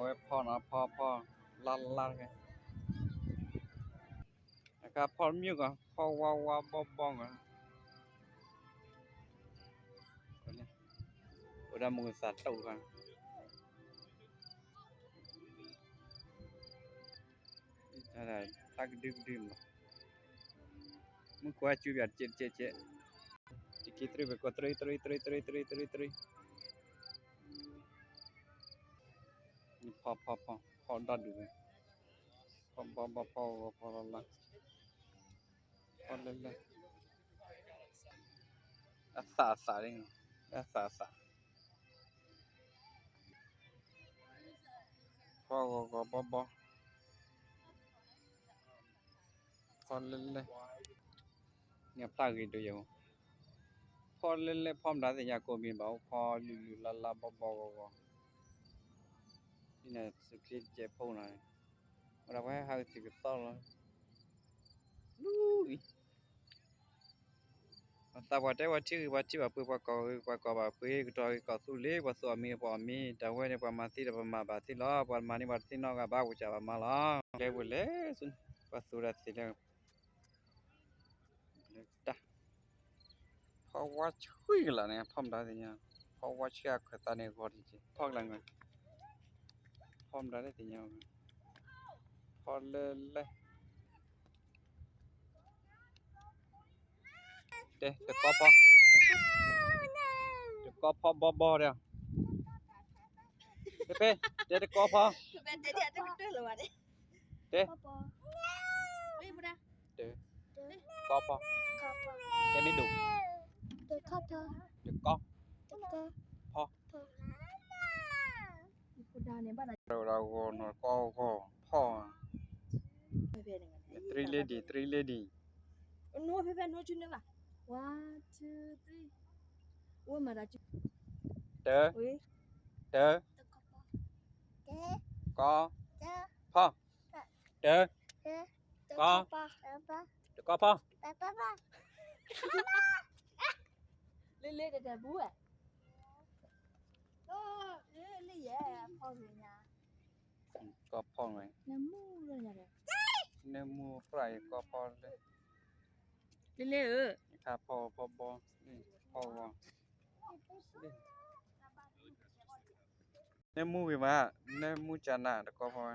အဝဲဖီနီၤ ဖီဖီ လါလါတဂၤ အခါဖီမ့ၢ်ကီး ဖီဝါဝါဘီဘီကီး အိၣ်ဒၣ်မုၢ်ကသးတိၢ်တခါ တၢ်ကဒုကဒုမး မုၢ်ခွါစူပၠးတကဲးတကဲးတကဲး တက့တရံးပကီၢ်တရံးတရံးတရံးတရံးတရံးတရံးတရံး ဖီဖီဖီ ဖီဒၣ်ဒုးဝဲ ဖီဘီဘီဖီဂီၤဖီလီလါ ဖီလဲလဲ အသးအသးလံ အသးအသး ဖီဂီၤဂီၤဘီဘီ ဖီလဲလဲ ညၣ်ဖျါဂ့ၤဒိၣ်ယဲၢ် ဖီလဲလဲ ဖီမတၤသ့ၣ်ညါကိးမံၤဘၣ် အိၣ်ဖီလုၢ်လုၢ်လါလါဘီဘီဂီၤဂီၤ ဒ်န့ၣ်သုးချ့တကဲးဖိနီၤ ဝဲဒၣ်ပှၤဟဲဟးကသုးကသီလီၤ လူၤအံၤ ပှၤသးပှၢ်တဲပှၤထံဂ့ၤ ပှၤထံဘၣ်ပှ့ၤ ပှၤကီၢ်ဂ့ၤ ပှၤကီၢ်ဘၣ်ပှ့ၤ ကတီၢ်ဂ့ၤကီၢ်သူလ့ၤ ပှၤသူအီၤမံၤပှၤအီၤမံၤ တၢ်ဝဲန့ၣ် ပှၤမၤသံဒီးပှၤမၤဘၣ်သံလီၤ ပှၤမၤန့ၢ်ပှၤတသ့နီတဂၤဘၣ် ကစၢ်ဘၣ်မၤလီၤ လဲပှ့ၤလဲၤဆူ ပှၤသူဝဲဒၣ်သ့ၣ်လၢ လၢတၢ် ဖီဝါဆှံကလးန့ၣ် ဖီမတၤသ့ၣ်ညါ ဖီဝါဆှံအခွဲးသးန့ၣ်ဂီၤတက့ၢ် ဖီကလးန့ၣ် ဖီမတၤသ့ၣ်ညါ ဖီလဲလဲ တဲ တကီဖီ တကီဖီဘီဘီဒီး ဖဲဖဲ တဲတကီဖီ တဲ တကီဖီ တဲမ့ၢ်ဒိၣ် တကီ ဖီ တဂီၤနီၢ်ကီၢ်ဂီၤဖီ တရံးလ့ဒံး တရံးလ့ဒံး တ တ ကီ ဖီ တ ကီ တကီဖီ လ့လ့တတဲဘူးဝဲ လ့ယဲ ဖီဂ့ၤညါ ကီဖီဝဲ နမူရညါဒီး နမူပြၢ်အံၤကီဖီလၢ လ့လ့ဧၢ အခါဖီဖီဘီ ဖီဂီၤ နမူဝံၤမး နမူကနၣ်တကီဖီဝဲ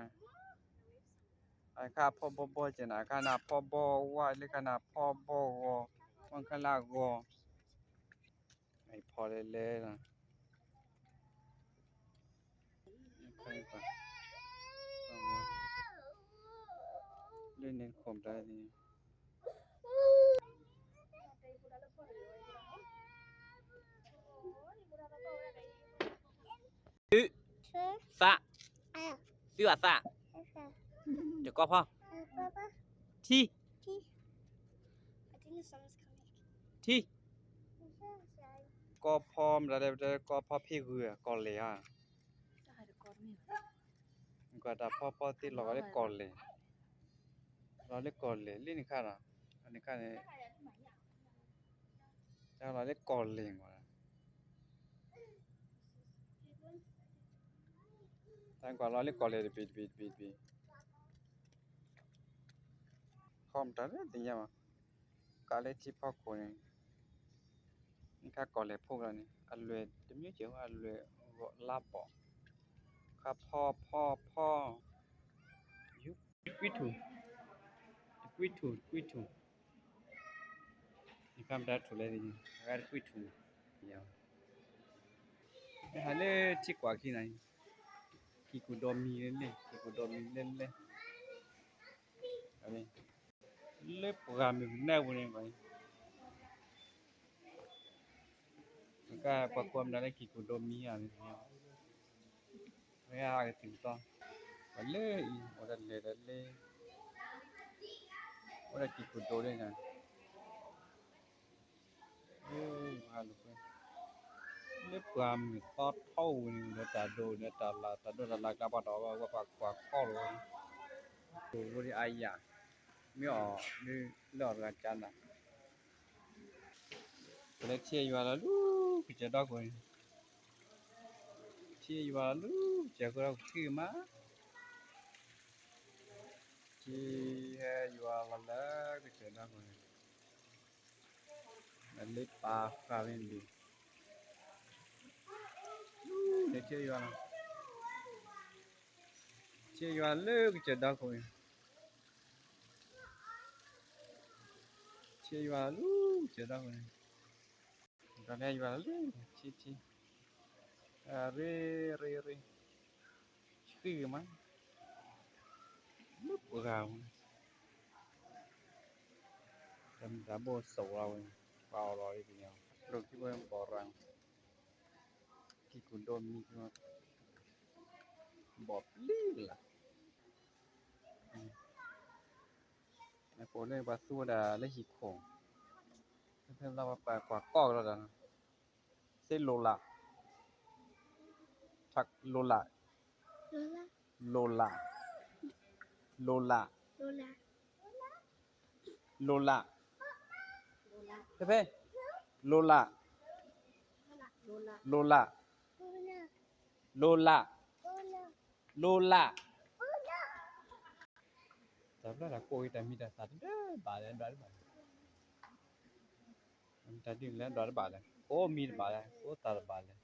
အခါဖီဘီဘီကနၣ် အခါနၢ်ဖီဘီဝါ လၢခါနၢ်ဖီဘီဂီၤ ဝါခါလၢအဂီၤ ဖီလဲလဲလီၤ လၢန့ၣ်ခိၣ်မတၤ သု သး သုအသး တကီဖီ ထံ ထံ ကီဖီမတၤလဲၣ် ကီဖီဖံဂုၤ ကီၢ်လဲၢ်ဧါ ကွၢ်တၢ်ဖီဖီသ့လီၤဂာ်လၢကီၢ်လဲၢ် လီၤလၢကီၢ်လဲၢ် လၢန့ၣ်ခါဒီး န့ၣ်ခါန့ၣ် တၢ်လီၤလၢကီၢ်လဲၢ်မး တၢ်ကွၢ်လီၤလၢကီၢ်လဲၢ်တဘ့ၣ်တဘ့ၣ်တဘ့ၣ်တဘ့ၣ် ဖီမတၤလၢသ့ၣ်ညါဘၣ် ကးလၢထံဖီခိၣ်န့ၣ် နခါကီၢ်လဲၢ်ဖိကလီၤန့ၣ် အလွဲၢ်တမံၤကဲၢ် အလွဲၢ်ဂီၤလါဘီၣ် ခါဖီဖီဖီ ယူၤ ကွံထူၣ် တကွံထူၣ် တကွံထူၣ် နခါမတၤထူၣ်လဲၣ် အဂၤတကွံထူၣ် နဟးလၢထံကွၢ်ခံန့ၣ် ကံၢ်ကူၣ်ဒီမံၤလဲၣ် ကံၢ်ကူၣ်ဒီမံၤလဲၣ်လဲၣ် လၢပှၢ်မုၢ်ကနၢပူၤန့ၣ် ကပှၤကိးမတၤလၢကံၢ်ကူၣ်ဒီမံၤဧါန့ၣ် မ့ၢ်ဟးကတုၤကတီၢ် ပှၤလၢအံၤ အိၣ်ဒီးလဲၤဒီးလ့ အိၣ်ဒီးကံၢ်ကူၣ်ဒီန့ၣ် လၢပှၢ်မုၢ်သီထီဝံၤန့ၣ် ဒီးတၢ်ဒိၣ်ဒီးတၢ်လၢ် တၢ်ဒိၣ်တၢ်လၢ်ကျါပှၤတီၢ်ဝဲပှၤကွၢ်ခီလိာ်ဝဲ ဒိၣ်ဝဲဒ်အါယၤ မ့ၢ်အီၤလၢလၢအီၤတဂၤကၢနၤ ပလဲၤထံၣ်ယွၤလီၤလူၤ ကစၢၢ်ဒီခိၣ်န့ၣ် ထံၣ်ယွၤလၢကစၢၢ်ခိၣ်ဒီခိၣ်မး, ထံၣ်ဟဲယွၤလီၤလၢကစၢၢ်ဒီခိၣ်န့ၣ်, လၢပာ်ဃာ်ဝဲန့ၣ်, ထံၣ်ယွၤလီၤ, ထံၣ်ယွၤလၢကစၢၢ်ဒီခိၣ်န့ၣ်, ထံၣ်ယွၤလၢကစၢၢ်ဒီခိၣ်န့ၣ်, ဒီးလၢယွၤလၢထံၣ်ထံၣ်, ရ့ရ့ရ့, ဆှံဂ့ၤမး, လၢပှၤဂၤဝဲ, တၢ်မုၢ်တၢ်ဘိၣ်စိးလီၤဝဲ, ပှၤအီၣ်လီၤလံပညီ, လိၣ်ခံဘိဘီၣ်ရၣ်, ကံၢ်ကူၣ်ဒိၣ်မံၤ, ဘီၣ်ပျံၤလၢ်, အဃိန့ၣ်ပှၤသူဝဲဒၣ်လၢဟံၣ်ခိၣ်, ဖဲလၢပှၤကွၢ်ကီၢ်ကလီၤဒီး, သ့ၣ်လိၤလး, လိၤလး, လိၤလး, လိၤလး, လိၤလး, ဖဲဖဲ, လိၤလး, လိၤလး, လိၤလး, လိၤလး, လိၤလး, တၢ်ဘျၢတၢ်ကိးအံၤတၢ်မံၤတၢ်သၣ်တဘၣ်လၢၤ ဒွးတဘၣ်လၢၤ, တၢ်ဒုးလၢဒွးတဘၣ်လၢၤ ကိးမံၤတဘၣ်လၢၤ ကိးသၣ်တဘၣ်လၢၤ,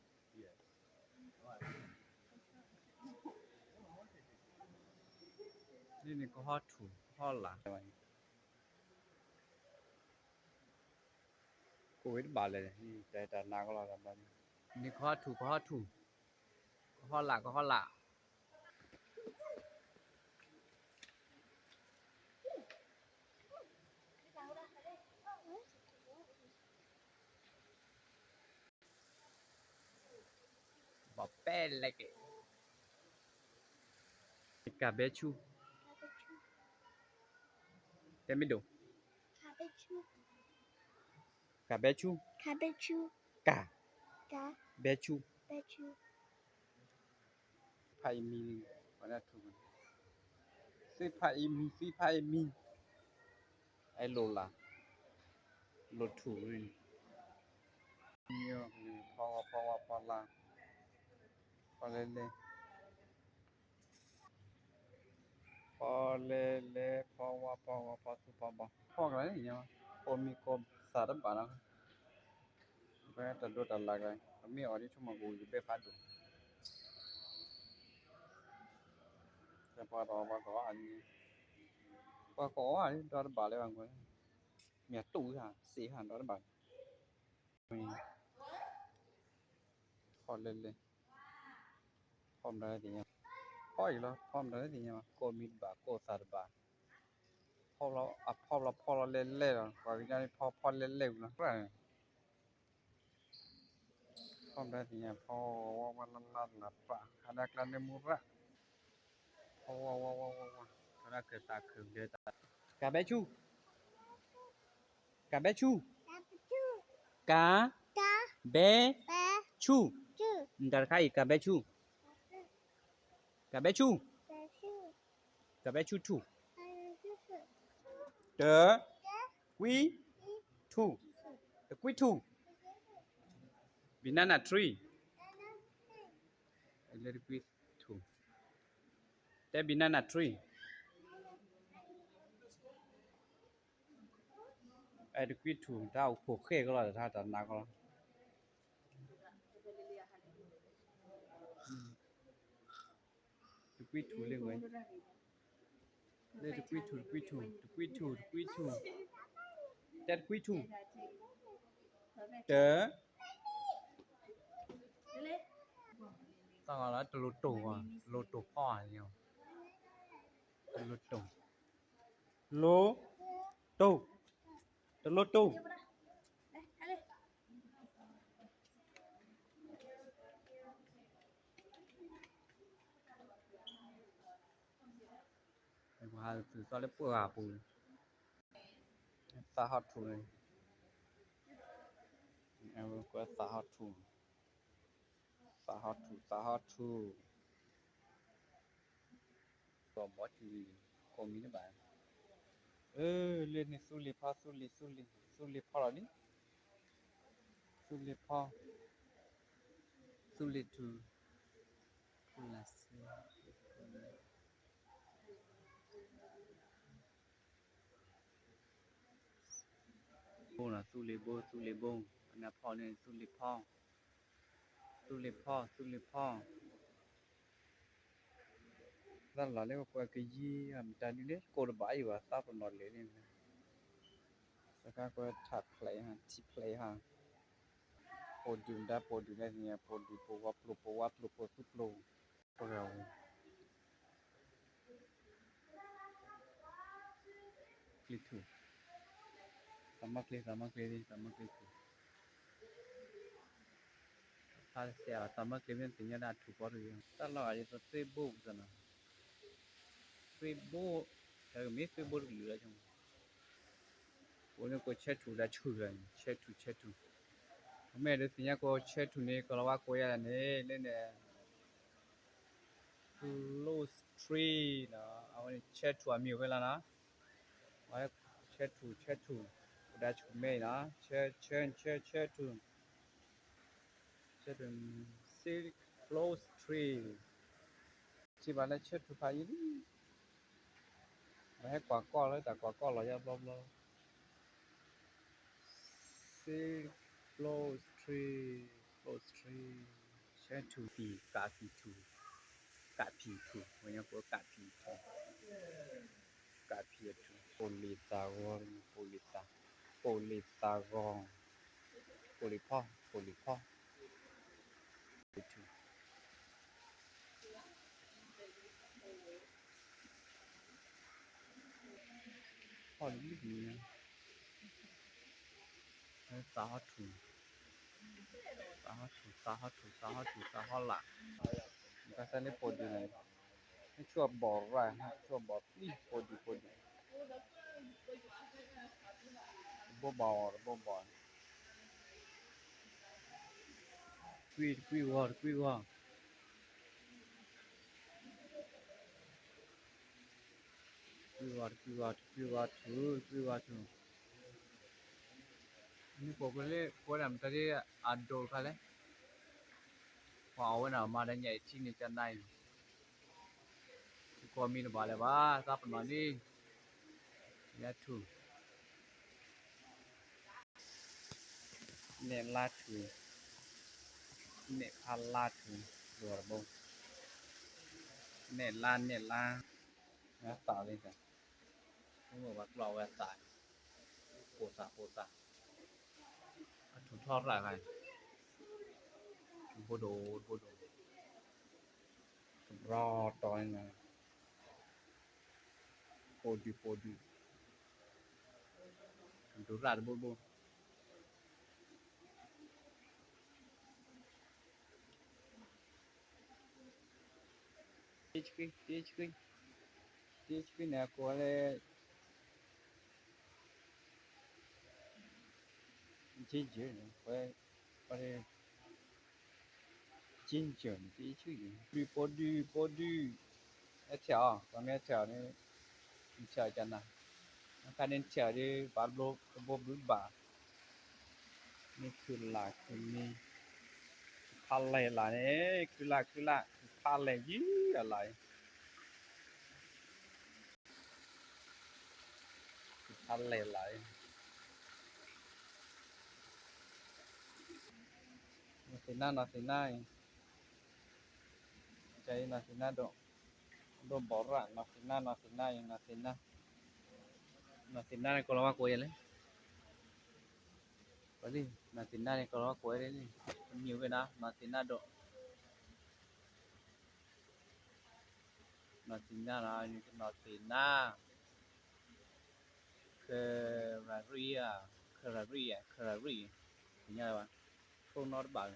ဒ်န့ၣ်ကဟီထူၣ်ကဟီလာ် ကိးဝဲတဘၣ်လၢၤ, တၢ်တၢ်နးကလီၤ, န့ၣ်ကဟီထူၣ်ကဟီထူၣ်, ကဟီလာ်ကဟီလာ်, ဘီၣ်ပဲလဲၣ်က့ၤ, ကးဘဲဆူ, တဲမ့ၢ်ဒိၣ်, ကးဘဲဆူ, ကး, ဘဲဆူ, ဖးအံၤမံၤ, သ့ၣ်ဖးအံၤမံၤ, သ့ၣ်ဖးအံၤမံၤ, အဲၣ်လိၤလး, လိၤထူၣ်, ဖီဝါဖီဝါဖီလာ်, ဖီလဲလဲ ဖီလဲလဲ ဖီဝါဖီဝါဖီသူဖီဘီ ဖီကလါန့ၣ်ညါ, ကိးမံၤကိးသၣ်တဘၣ်နီၤ, ပတၢ်ဒိးတၢ်လၢ်ကလါ, ပမ့ၢ်အီၣ်ဒ်ဆိကမိၣ်ကအိၣ်ယဘဲဖးဒိၣ်, ပှၤတအီၣ်ပှၤကအီၣ်, ပှၤကအီၣ်ဒိးတဘၣ်လၢၤဘၣ်, မ့ၢ်တူၢ်ဟါ စ့ဟါ ဒိးတဘၣ်, ဖီလဲလဲ ဖီမတၤလၢသ့ၣ်ညါ, ဖီအံၤလီၤ ဖီမတၤလၢသ့ၣ်ညါ, ကိးမံၤတဘၣ် ကိးသၣ်တဘၣ်, ဖီလီၤ အဖီလီၤဖီလီၤလဲလဲလီၤ, ပှၤကညီန့ၣ် ဖီဖီလဲလဲဝံၤလီၤ, ဖီမတၤလၢသ့ၣ်ညါ, ဖီဝါဝါလါလါလၢပၢ် ဟးဒၣ်ကျါန့ၣ်မူရၣ်, ဖီဝါဝါဝါဝါဝါ, ကဲသးခုးကဲသး, ကးဘဲဆူ ကးဘဲဆူ, ကး, ဘဲ, ဆူ, တၢ်တခါအံၤ ကးဘဲဆူ, ကးဘဲဆူ, ကးဘဲဆူထူၣ်, တ, ကွံ, ထူၣ်, တကွံထူၣ်, banana tree, လၢတကွံထူၣ်, တဲ banana tree, အဲ တကွံထူၣ် တၢ်အိၣ်ဖှိၣ်ဃဲၣ်ကလီၤ တၢ်တၢ်နးကလီၤ, တကွံထူၣ်လၢဝဲ, လၢတကွံထူၣ် တကွံထူၣ် တကွံထူၣ် တကွံထူၣ်, တဲတကွံထူၣ်, တ, တၢ်ဂီၤလၢတလိၣ်တိၢ်ဘၣ် တလိၣ်တိၢ်ဖီ, တလိၣ်တိၢ်, လိၣ်, တိၢ်, တလိၣ်တိၢ်. ပှၤဟးသုးသီလၢပှၢ်ဂၤပူၤ, သးဟီၣ်ထူၣ်န့ၣ်, သးဟီၣ်ထူၣ်, သးဟီၣ်ထူၣ်, သးဟီၣ်ထူၣ်, သးမီၣ်ထူၣ်, ကိးမံၤတဘၣ်, အၢ လၢန့ၣ်သူလ့ၤဖီ သူလ့ၤ သူလ့ၤ သူလ့ၤဖီလီၤလံ, သူလ့ၤဖီ, သူလ့ၤထူၣ်, ဘိနီၤ သူလ့ၤဘိ သူလ့ၤဘိ အနၢ်ဖီၣ်န့ၣ် သူလ့ၤဖီ သူလ့ၤဖီ သူလ့ၤဖီ သၣ်လီၤလၢပှၤကယံၤ မတၤဒုန့ၣ် ကိၢ်တဘၣ်အံၤဘၣ် သၣ်ပနီၣ်လ့ၤန့ၣ် စခါကွဲထးဖျဲးဟါ ထံဖျဲးဟါ ပိာ်ဒုၣ်မတၤ ပိာ်ဒုၣ်လဲၣ်န့ၣ် ပိာ်ဒုၣ် ပိာ်ဝါ ပျိာ် ပိာ်ဝါ ပျိာ် ပိာ် သူပျိာ် ပှၤဂၤဝဲ ကျ့ထူၣ် သးမါကျ့ သးမါကျ့ သးမါကျ့ထူၣ် ဖးစဲးအီၤ သးမါကျ့မ့ၢ်သ့ၣ်ညါဒၣ်ထူၣ်ပီတဂ့ၤ တၢ်လီၢ်ဂၤဒ်သိး သွ့ဘိပူၤနီၤ သွ့ဘိ တၢ်ကမ့ၢ်သွ့ဘိတကလုာ်လီၤ ပဝဲန့ၣ်ကိးဆၢထူၣ်ဒၣ်ဆူၣ်လီၤ ဆၢထူၣ် ဆၢထူၣ် အမ့ၢ်ဒုးသ့ၣ်ညါကိးဆၢထူၣ်န့ၣ် ကလီၤဝါကိးယၤန့ၣ် လၢန့ၣ် Flow Street နီၤ အဝဲန့ၣ်ဆၢထူၣ်အမံၤဝဲလီၤနီၤ အဝဲဆၢထူၣ် ဆၢထူၣ် ကဒါဆူၣ်မဲအံၤနီၤ ဆၢ ဆၢ ဆၢ ဆၢထူၣ် ဆၢထူၣ် Silk Flow Street ထံၣ်ဘၣ်လၢဆၢထူၣ်ဖးယံၤလံ ပဟဲကွၢ်ကီၢ်လၢတၢ်ကွၢ်ကီၢ်လီၤယါဘျီဘျီ Silk Flow Street, Flow Street ဆၢထူၣ် ကးဖံးထူၣ် ကးဖံးထူၣ် ဝဲညါကိးကးဖံးထူၣ် ကးဖံးအထူၣ် ပိာ်လ့ၤသးဂီၤ ပိာ်လ့ၤသး ပိာ်လ့ၤသးဂီၤ ပိာ်လ့ၤဖီ ပိာ်လ့ၤဖီ ပိာ်လ့ၤထူၣ် ဖီၣ်လံလံ သးဟီထူၣ် သးဟီထူၣ် သးဟီထူၣ် သးဟီထူၣ် သးဟီလာ် ကစၢ်လၢပိာ်ဒုၣ်န့ၣ် နဆိၣ်အဘီၣ်ရၣ် နဆိၣ်အဘီၣ်သံ ပိာ်ဒုၣ် ပိာ်ဒုၣ် တဘိဘၣ်အီၤ တဘိဘၣ် ကွံတကွံဂီၤ တကွံဂီၤ ကွံဝါ တကွံဝါ တကွံဝါ တကွံဝါထူၣ် တကွံဝါထူၣ် မ့ၢ်ပိာ်ကွဲလၢ ကွဲဒၣ်မတၤဒ်အဒိၣ်တခါလဲၣ် ပှၤအီၣ်ဝဲဒၣ်မၤတၢ်ညၣ်အံၤထံန့ၣ်ကနါအံၤ ကီၢ်မံၤတဘၣ်လၢၤဘၣ် သးပနီၣ်န့ၣ် ယါထူၣ် နဲၣ်လါထူၣ် နဲၣ်ဖးလါထူၣ် ဒိၣ်တဘိ နဲၣ်လါ နဲၣ်လါ သးလံ မ့ၢ်ဘၣ်ကျီဝဲသး ပိာ်သး ပိာ်သး အထူၣ်ထီရၣ်ဂၤ ဘိဒိၣ် ဘိဒိၣ် တဘျီတီၤန့ၣ် ပိာ်ဒုၣ် ပိာ်ဒုၣ် ဒိၣ်ရၣ်တဘိဘိ တ့ဆှံ တ့ဆှံ တ့ဆှံန့ၣ် အကိးလၢ ginger န့ၣ် ဝဲ ginger န့ၣ် တ့ဆှံ ပိာ်ဒုၣ် ပိာ်ဒုၣ် ပိာ်ဒုၣ် ဟဲထီၣ်အီၤ ပှၤမ့ၢ်ဟဲထီၣ်အီၤန့ၣ် နထီၣ်အီၤကနၤ အခါန့ၣ်ထီၣ်အီၤဒီး ဘၣ်တဘိ တဘိဘျုးဘၣ် မ့ၢ်ခုၣ်လၢ်ခုၣ်မံ ဖးလဲၢ်လၢ်န့ၣ် ခုၣ်လၢ်ခုၣ်လၢ် ဖးလဲၢ်ယံၤအလၢ် ဖးလဲၢ်လၢ် နီၢ်သ့ၣ်နါ နီၢ်သ့ၣ်နါအံၤ ကဲအံၤ နီၢ်သ့ၣ်နါဒိၣ် ဒိၣ်ဘီၣ်ရၣ် နီၢ်သ့ၣ်နါ နီၢ်သ့ၣ်နါအံၤ နီၢ်သ့ၣ်နါ နီၢ်သ့ၣ်နါန့ၣ် ကိးလီၤဝဲကိးယဲလဲၣ် နီၢ်သ့ၣ်နါန့ၣ် ကိးလီၤဝဲကိးယဲလဲၣ် မ့ၢ်ဝဲဒၣ် နီၢ်သ့ၣ်နါဒိၣ် နီၢ်သ့ၣ်နါ နီၢ်သ့ၣ်နါ ကရၤရံၣ်ဧါ ကရၤရံၣ်ဧါ ကရၤရံၣ် သ့ၣ်ညါဘၣ် ထိၣ်နီတဘၣ်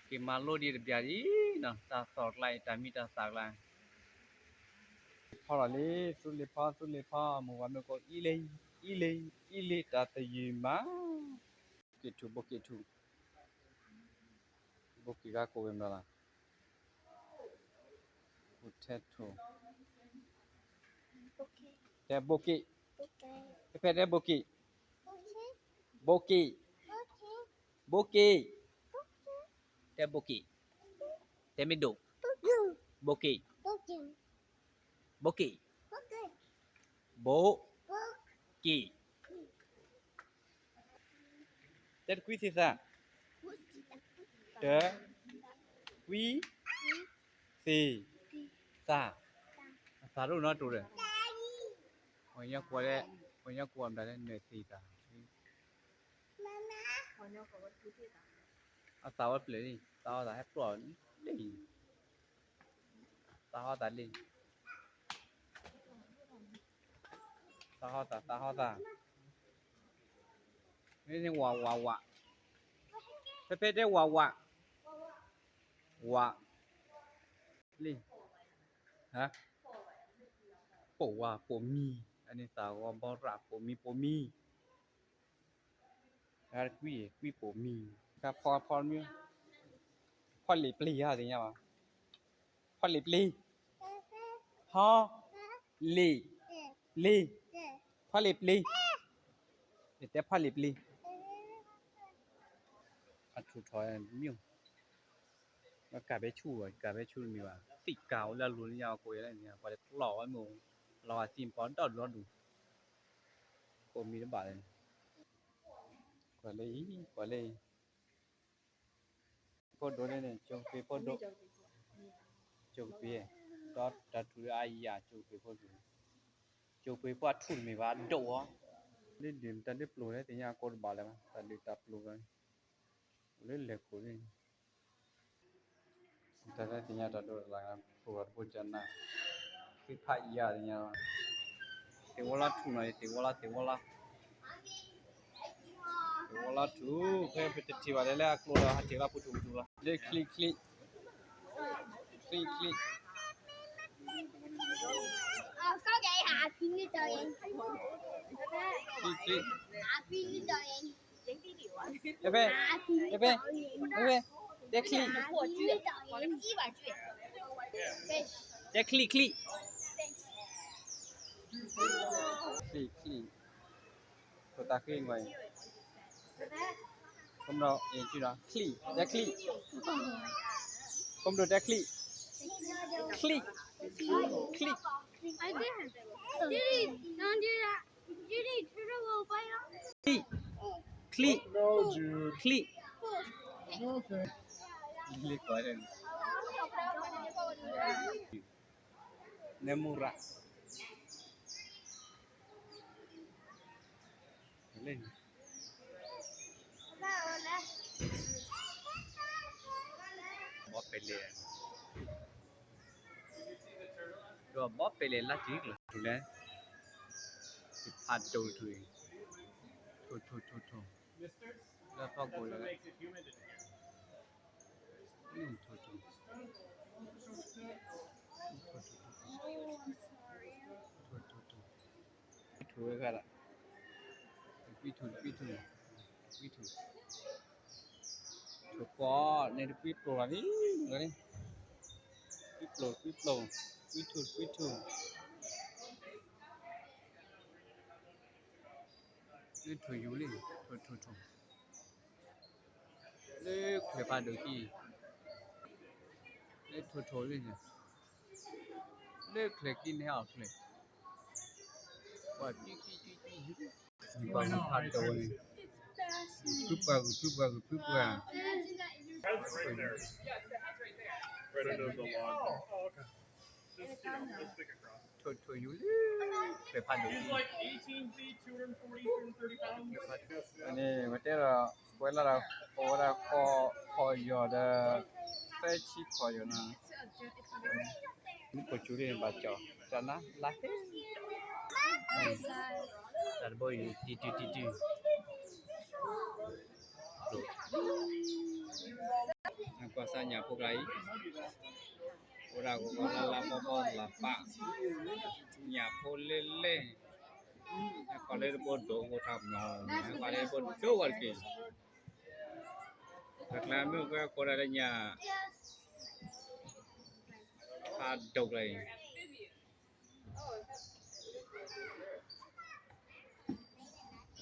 က့ၤမၤလိဒံးတဘျီဒံးနီၤ တၢ်သီၣ်ကျါအံၤ တၢ်မံတၢ်သၣ်ကျါ ဖီလီၤလံ သူလ့ၤဖီ သူလ့ၤဖီ မိၢ်ပှၢ်မ့ၢ်ကိး အံလ့ အံလ့ အံလ့ တၢ်သယုၢ်မး က့ၣ်ထူၣ် ဘိက့ၣ်ထူၣ် ဘိက့ၣ်ဂၤကိးဝဲမနုၤလီၤ potato တဲဘိက့ၣ် ဖဲဖဲတဲဘိက့ၣ် ဘိက့ၣ် ဘိက့ၣ် တဲဘိက့ၣ် တဲမ့ၢ်ဒိၣ် ဘိက့ၣ်, ဘိက့ၣ်, ဘိက့ၣ်, တဲတကွံသ့ၣ်သၣ်, တ, ကွံ, သ့ၣ်, သၣ်, အသးဒိၣ်နီတဒိၣ်ဒီး, ပှၤကညီကိးလၢ, ပှၤကညီကိးအမတၤလဲၣ် နသ့ၣ်သၣ်, အသးဝဲပျဲၢ်လံ, သးအီသးဟဲပျီၢ်လံ, သးဟီသးလံ, သးဟီသး သးဟီသး, မ့ၢ်ဝးဝးဝး, ဖဲဖဲတဲဝးဝး, ဝး, လံ, ပိာ်ဝါပိာ်မံ, အန့ၣ်သးဂီၤဘီရၣ်ပိာ်မံပိာ်မံ, ကွံ, ကွံပိာ်မံ, ဖီဖီမံ, ဖီလ့ၣ်ပျံၤဧါသ့ၣ်ညါဘၣ်, ဖီလ့ၣ်ပျံၤ, ဟီ, လ့ၣ်, ပျံၤ, ဖီလ့ၣ်ပျံၤ, ယတဲဖီလ့ၣ်ပျံၤ, အထူၣ်ထီၣ်မ့ၢ်, ကးဘဲဆူၣ်ဘၣ် ကးဘဲဆူၣ်တမံၤဘၣ် သံၣ်ကၤအိၣ်လၢအလိၤလၢညါ ကိးယဲၢ်လၢန့ၣ် ပှၤတကျီၢ်ဝဲမ့ၢ်, လီၤဂာ်သံၣ်ပီဒီဒူၣ်ဒီဒူၣ်, ကိးမံၤတဘၣ်လဲၣ်, ကွၢ်လၢအံၤ ကွၢ်လၢအံၤ, ဖိဒိၣ်န့ၣ်န့ၣ် ကၠိကပ့ၤဖိဒိၣ်, ကၠိကပ့ၤ, ဒီးတၢ်ထူၣ်လၢအယၤ ကၠိကပ့ၤဖိဒိၣ်, ကၠိကပ့ၤဖိအထူၣ်တမံၤဘၣ်ဒိၣ်အီၤ, လၢဒုးတၢ်လၢပျိၤလၢသ့ၣ်ညါအကိးတဘၣ်လၢၤဘၣ် တၢ်ဒုးတၢ်ပျိၤလၢ, လၢလဲၤခိၣ်န့ၣ် တၢ်လၢသ့ၣ်ညါတၢ်ဒိၣ်တၢ်လၢ် ဖိၣ်ဂီၤတဘိကနၣ်, သ့ၣ်ဖးယၤသ့ၣ်ညါလီၤ, သ့ၣ်ဝီလီၤထူၣ်နီၤ သ့ၣ်ဝီလီၤ သ့ၣ်ဝီလီၤ, သ့ၣ်ဝီလီၤထူၣ် ဖဲပတထံၣ်ဘၣ်လၢလၢအကျိၤဒီး ဟးထံၣ်လီၤပူၤထူၣ်ပူၤထူၣ်လီၤ လၢချံချံ, ချံချံ, ချံချံ, ဖဲ ဖဲ ဖဲ တဲချံ, တဲချံချံ, ချံချံ, ဖိသၣ်ဃ့ဝဲအံၤ, ခိၣ်မဒိၣ်အ့ၣ်ကံဒီး ချံ, တဲချံ, ခိၣ်မဒိၣ်တဲချံ, ချံ, ချံ, ချံ, ချံ, ချံ, လ့ကိး နဲမူရၣ် လ့ ဘီပဲလဲၣ်, ဒီးဘီပဲလဲၣ်လၢတံၢ်ကျၢၤထူၣ်လဲၣ်, ဖးဒိၣ်ထူၣ်, ထူၣ်ထူၣ်ထူၣ်ထူၣ်, လၢဖီခိၣ်လၢ ထူၣ်ထူၣ်ထူၣ်, ထူၣ်ထူၣ်ထူၣ်, ထူၣ်ဝဲဃာ်ဒီး, ကွံထူၣ် ကွံထူၣ်, ကွံထူၣ်, ထူၣ်ဃီန့ၣ် တကွံပျိၢ်လီၤန့ၣ်, ကွံပျိၢ် ကွံပျိၢ်, ကွံထူၣ် ကွံထူၣ်, လၢထူၣ်ယူၤလံ, ထူၣ်ထူၣ်ထူၣ်, လၢချၢၣ်ဖးဒိၣ်ခံ, လၢထူၣ်ထူၣ်လံန့ၣ်, လၢချၢၣ်ခံန့ၣ်အီၣ်ချၢၣ်, ပှၤကွံကွံကွံကွံ, ပှၤဂုၤဖးဒိၣ်န့ၣ်, ဖုပှၤဂုၤ ဖုပှၤဂုၤ ဖုပှၤ ထူၣ်ထူၣ်ယူၤလံ, ချၢၣ်ဖးဒိၣ်လံ, န့ၣ် ဝဲတဲဒီး ပဝဲလၢဒီး ပဝဲဒၣ် ခီၣ်ယီၤဒီး သၢဆံခီၣ်ယီၤနီၤ, မုၢ်ပိာ်စူၤန့ၣ် ဘၣ်ကၠီၣ် ကၠီၣ်နါလါဟ့, တၢ်တဘိယူၤ တံၢ်တံၢ်တံၢ်တံၢ် ကွၢ်စၢ်ညၣ်ဖိကျါအံၤ, အိၣ်ဒၣ်ဂီၤဂီၤလၢလၢဘီဘီလၢပၢ်, ညၣ်ဖိလဲၢ်လဲၢ်, ဟဲခီလၢတဘိဒိၣ်အိၣ်ထီၣ်ပညီ, ဟဲခီလၢတဘိဒိၣ်ဝဲတက့ၢ်, အကျါမ့ၢ်ကဲကိးဒၣ်လၢညၣ် ဖးဒိၣ်ကျါအံၤ ဂီ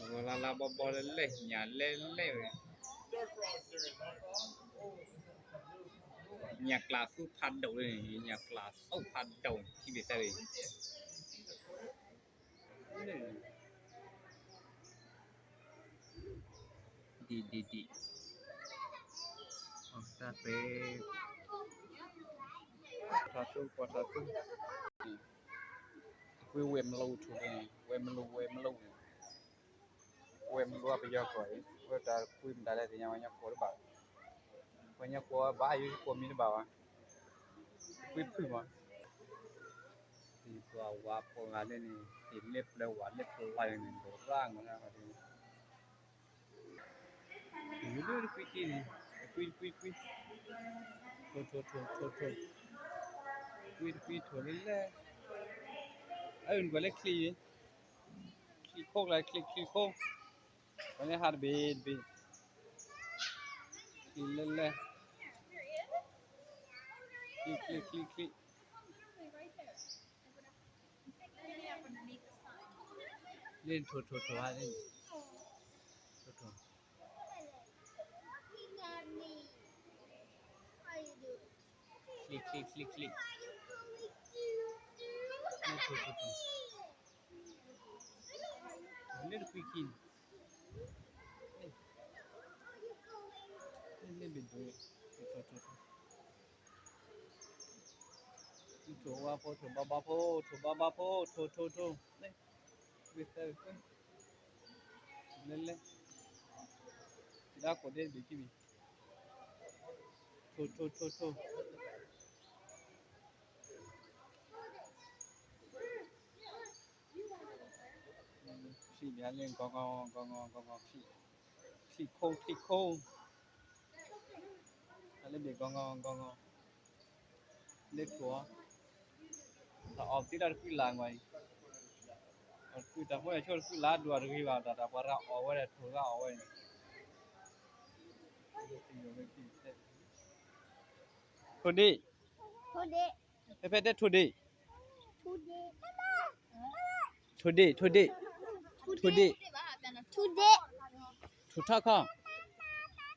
ၤလၢလၢဘီဘီလၢလဲၢ် ညၣ်လဲၢ်လဲၢ်ဝဲ, ညၣ်ကျၢ်သူဖးဒိၣ်လၢန့ၣ်, ညၣ်ကျၢ်သူဖးဒိၣ် ထံၣ်ဘၣ်သၢဂ့ၤ, ဒံၣ်ဒံၣ်ဒံၣ်, တၢ်သ့, ပှၤထီၣ်သူ ပှၤထီၣ်သူ, ကွံဝဲမလိထိၣ်န့ၣ်, ဝဲမလိ ဝဲမလိန့ၣ်, ဝဲမလိအပယီၤကီၢ်အံၤ ဝဲတၢ်ကွံမတၤလဲၣ်သ့ၣ်ညါ ဝဲညါကိးတဘၣ်, ဝဲညါကိးဘၣ်ယကိးမံၤတဘၣ်ဘၣ်, ကွံဖုၣ်မး, သံၣ်ပှၤဝါပှၤဂၤလၢန့ၣ် သ့ၣ်လၢပျၢၤဝါလၢပျၢၤန့ၣ် ဒိၣ်ရၣ်မးန့ၣ် ယလၢတကွံခံန့ၣ်, တကွံတကွံတကွံ, ထိၣ်ထိၣ်ထိၣ်ထိၣ်ထိၣ်, တကွံတကွံထိၣ်လၢလဲၣ်, အအုၣ်နကွၢ်လၢချံ, ချံခိၣ်ကျါ ချံ ချံခိၣ်, ပှၤလၢဟးတဘ့ၣ်တဘ့ၣ်, ချံလၢလဲၣ်, ချံချံချံချံ လၢထိၣ်ထိၣ်ထိၣ်ဟါလၢ, ထိၣ်ထိၣ်, ချံချံချံချံ, လၢထိၣ်ထိၣ်ထိၣ်, လၢတကွံခံန့ၣ်, လၢဘ့ၣ်ဒိၣ်, ထိၣ်ထိၣ်ထိၣ်ထိၣ်, ထိၣ်ဝါဖိ ထိၣ်ဘါဘါဖိ ထိၣ်ဘါဘါဖိ ထိၣ်ထိၣ်ထိၣ်, ဝံသၢကွံ, လဲၤလဲၤ, ဒၣ်ကိးဒဲးတဘ့ၣ်ခံဘ့ၣ်, ထိၣ်ထိၣ်ထိၣ်ထိၣ်, ချံဘၣ်လၢဂီၤဂီၤဂီၤဂီၤဂီၤဂီၤ, ချံခိၣ်ချံခိၣ်, တၢ်လၢဘ့ၣ်ဂီၤဂီၤဂီၤဂီၤ, လၢထိၣ်, တၢ်အီၣ်သ့လၢတကွံလၢ်ဂီၤအံၤ, တၢ်ဃိန့ၣ်ဆိတကွံလၢ်ဒွးတဂ့ၤဘၣ် တၢ်ပှၤရၤအီၣ်ဝဲဒၣ်ထိၣ်ရၤအီၣ်ဝဲန့ၣ်, ထိၣ်ဒ့ၣ်, ဖဲဖဲတဲထိၣ်ဒ့ၣ်, ထိၣ်ဒ့ၣ် ထိၣ်ဒ့ၣ်, ထိၣ်ဒ့ၣ်, ထိၣ်ထီၣ်ခီၣ်,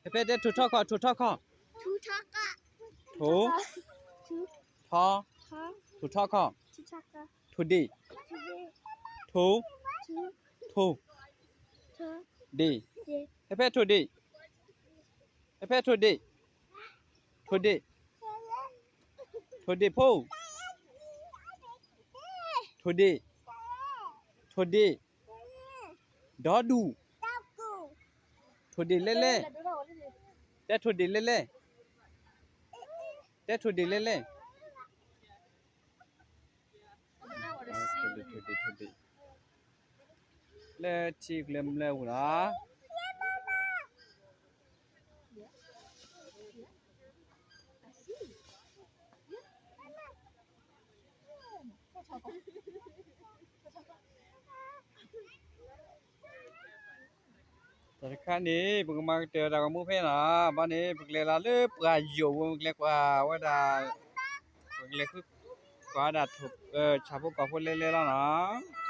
ဖဲဖဲတဲထိၣ်ထီၣ်ခီၣ် ထိၣ်ထီၣ်ခီၣ်, ထိၣ်, ထီ, ထိၣ်ထီၣ်ခီၣ်, ထိၣ်ဒ့ၣ်, ထိၣ်, ထိၣ်, ဒ့ၣ်, ဖဲဖဲထိၣ်ဒ့ၣ်, ဖဲဖဲထိၣ်ဒ့ၣ်, ထိၣ်ဒ့ၣ်, ထိၣ်ဒ့ၣ်ဖိ, ထိၣ်ဒ့ၣ်, ထိၣ်ဒ့ၣ်, ဒီဒူၣ်, ထိၣ်ဒ့ၣ်လဲၣ်လဲၣ်, တဲထိၣ်ဒ့ၣ်လဲၣ်လဲၣ်, တဲထိၣ်ဒ့ၣ်လဲၣ်လဲၣ်, ထိၣ်ဒ့ၣ် ထိၣ်ဒ့ၣ် ထိၣ်ဒ့ၣ်, လၢထံကျဲမျၢၢ်ပူၤနီၤ. တၢ်တခါန့ၣ် ပကမၤကတၢၢ်တၢ်ဂီၤမူဖဲနီၤ, ဘၣ်န့ၣ် ပကလဲၤလီၤလၢပှၢ်ယိာ်ပူၤ ပကလဲၤကွၢ်ဝဲဒၣ်, ပကလဲၤကွၢ်ဝဲဒၣ် ဆၣ်ဖိကီၢ်ဖိလဲၤလဲၤလီၤနီၤ.